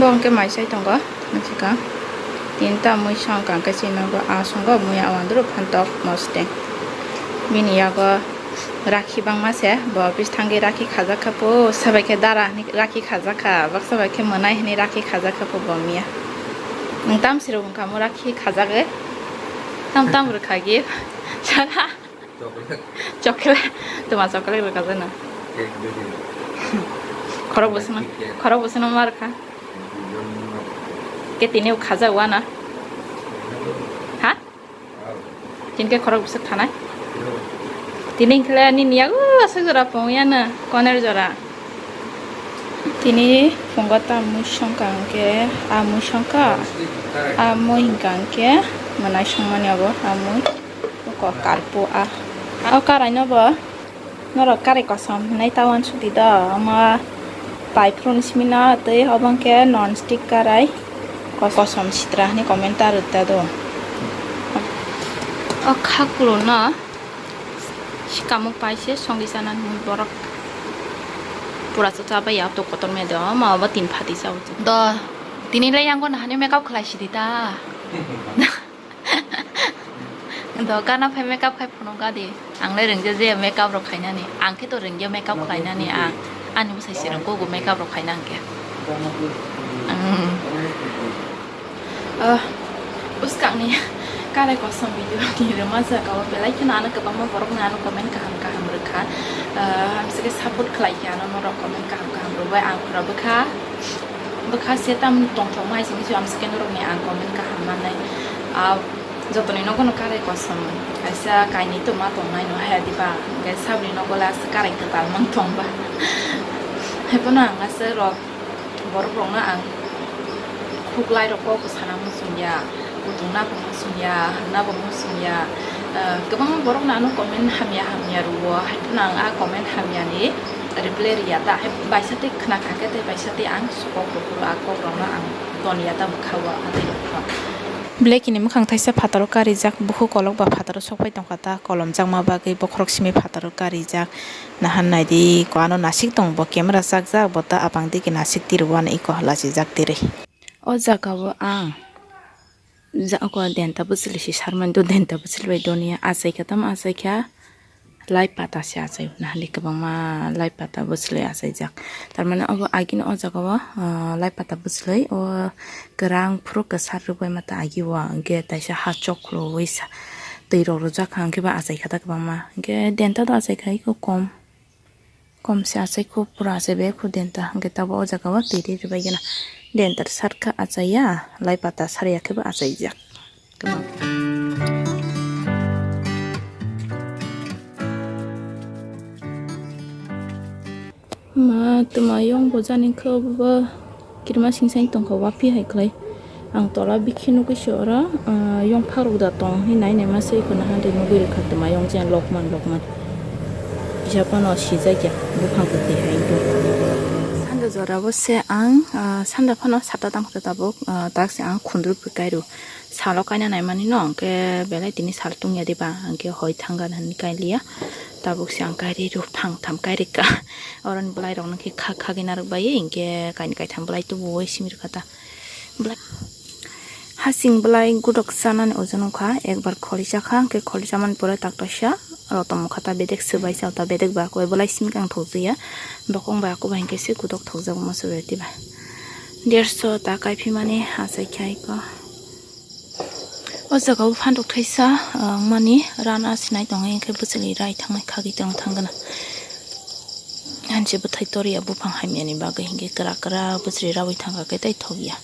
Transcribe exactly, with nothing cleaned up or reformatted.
Bo hwnkhe mai sai tongo, nukha. Tinta mui song kang khe chini nogo, a songo mui a wandru phantok moste. Bini yago rakhi bangma se, bo office thangwi rakhi khajak kha po, sabai khe dara hinwi rakhi khajak kha, baksa bai khe mwnai hinwi rakhi khajak kha po bo miya. Nwng tamsirok wngkha mo rakhi khajagwi? Tam tam rwkha gift. Sara. Chocolate. Chocolate. Tuma chocolate rwkha jana. Cake didi. Khorok bwsano, cake. Khorok bwsano ma rwkha. Ke tini khajak wana. Ha? Tini ke khorok bwswk thanai? Tini khle nini yago aswk jora pungya na, koner jora. Tini pungo ta mui songka hwnkhe, a mui songka, a mui hwnkha hwnkhe mwnai songmani abo, a mui. Oko karpo a. O karaino bo norok karai kosom hinwi ta uansukdi do. Omo pai phuru ni simi no twi obo hwnkhe non stick karai kosom sitra hinwi comment ta rwkta do. O kha kulu no sikamuk pai se songwi chana hinwi borok pura cha cha bai ya to kotor me do. Omo obo tin phati cha do. Tini le yango nahani makeup khlai sidi ta. Do gana phai makeup khai phunuk gadi. Ang le rengja je makeup rok khainani. Ang khe to rengya makeup khlainani ang. Ani bwsai se rengkho go makeup rok khaina hwnkhe. Ang. Ah, bwskangni karai kosom video ni rwma jaga o belai kheno ano kwbangma borok ni ano comment kaham kaham rwkha. Ah, hamsike support khlai khe ano norok comment kaham kaham rwbai ang khura bwkha. Bwkha se tam tongthokma hai simi se amsike norokni ang comment kaham manai. Ah, jotoni nogono karai kosom kaisa kainwi tongma tongnai no haya diba, hwnkhe saboni nogo le aswk karai kwtal mang tongba. Haiphano ang aswk rok, borok rokno ang khuklai rok kok sana muchungya, kutung na bo muchungya, hwnna bo muchungya. Ah, kwbangma borok no ano comment hamya hamya rwo, haiphano ang a comment hamya ni reply riya ta, hai baisa tei khna kha khe tei baisa tei ang kok rok phuru a kok rok no ang ton ya ta bwkha o, a tei rok no. Black ni mwkhang thaisa phataro karijak, bukhuk kolok ba phataro sokphai tongkha ta, kolomjakma bagwi bokhorok simi phataro karijak. Nahan naidi, ko ano nasik tong bo, camera chakjak bo ta, abang digi nasik tiro, uano iko lachijak tiri. O jaga o ang ja-, oko denta bwchwlwi si sarmani do, denta bwchwlwi bai donia achaikha, tamo achaikha. Lai pata se achai o, nahali kwbangma lai pata bwchwlwi achaijak. Tar mane obo agini o jaga o, ah, lai pata bwchwlwi o kwrang phuru kwchar rwbai mata agi o, hwnkhe taisa ha chok khuloi sa twi rok rwjak kha, hwnkhe ba achai kha ta kwbangma. Hwnkhe denta do achai kha iko kom, kom se achai kho, pura achai bai kho denta. Hwnkhe tabuk o jaga o twi rwi rwbai gana denta sar kha achai ya, lai pata sar ya khe bo achaijak. Ma, twma yong bo jani khe bo kirima singsa tongkha, wapi hai khlai. Ang tola bikhi nugwi se oro, ah, yong phagrok da tong hinwi nai nai ma se iko nahan de nugwi rwkha twma yong jen lokman lokman. Kisa phano sijak ya buphang kwtwi hai bo. Sanda jora bo se ang, ah, sanda phano sata tang khe tabuk, ah, tak se ang khundruk kai rw. Salo kaina naimani no, hwnkhe belai tini sal tungya diba, hwnkhe hoi thangkha hinwi kailiya. Tabuk se ang kairi rw, phang tham kairikha. Oroni bwlairokno khe kha khagwi narwkbai, hwnkhe kaini kaitham bwlai tubuwi simi rwkha ta. Bwlai hasing bwlai gudok chanani ojon wngkha, ekbar kholi chakha, hwnkhe kholi chamani pore taktoisa rotom wngkha ta, bedek swbai sa ta, bedek ba kwbai bwlai simi khe ang thokjaya. Bokong bai akwbai hwnkhe se gudok thokjago moso berti ba. Derso ta kaiphimani achaikha iko. O jaga o phandok thaisa, ah, wngmani rana sinai tongo, hwnkhe bwchwlwi rai thangnai khagwi tong thang gana. Hanse bwthai toriya buphang hamyani bagwi, hwnkhe kwrak kwrak bwchwlwi raui thangkha khe tei thokya.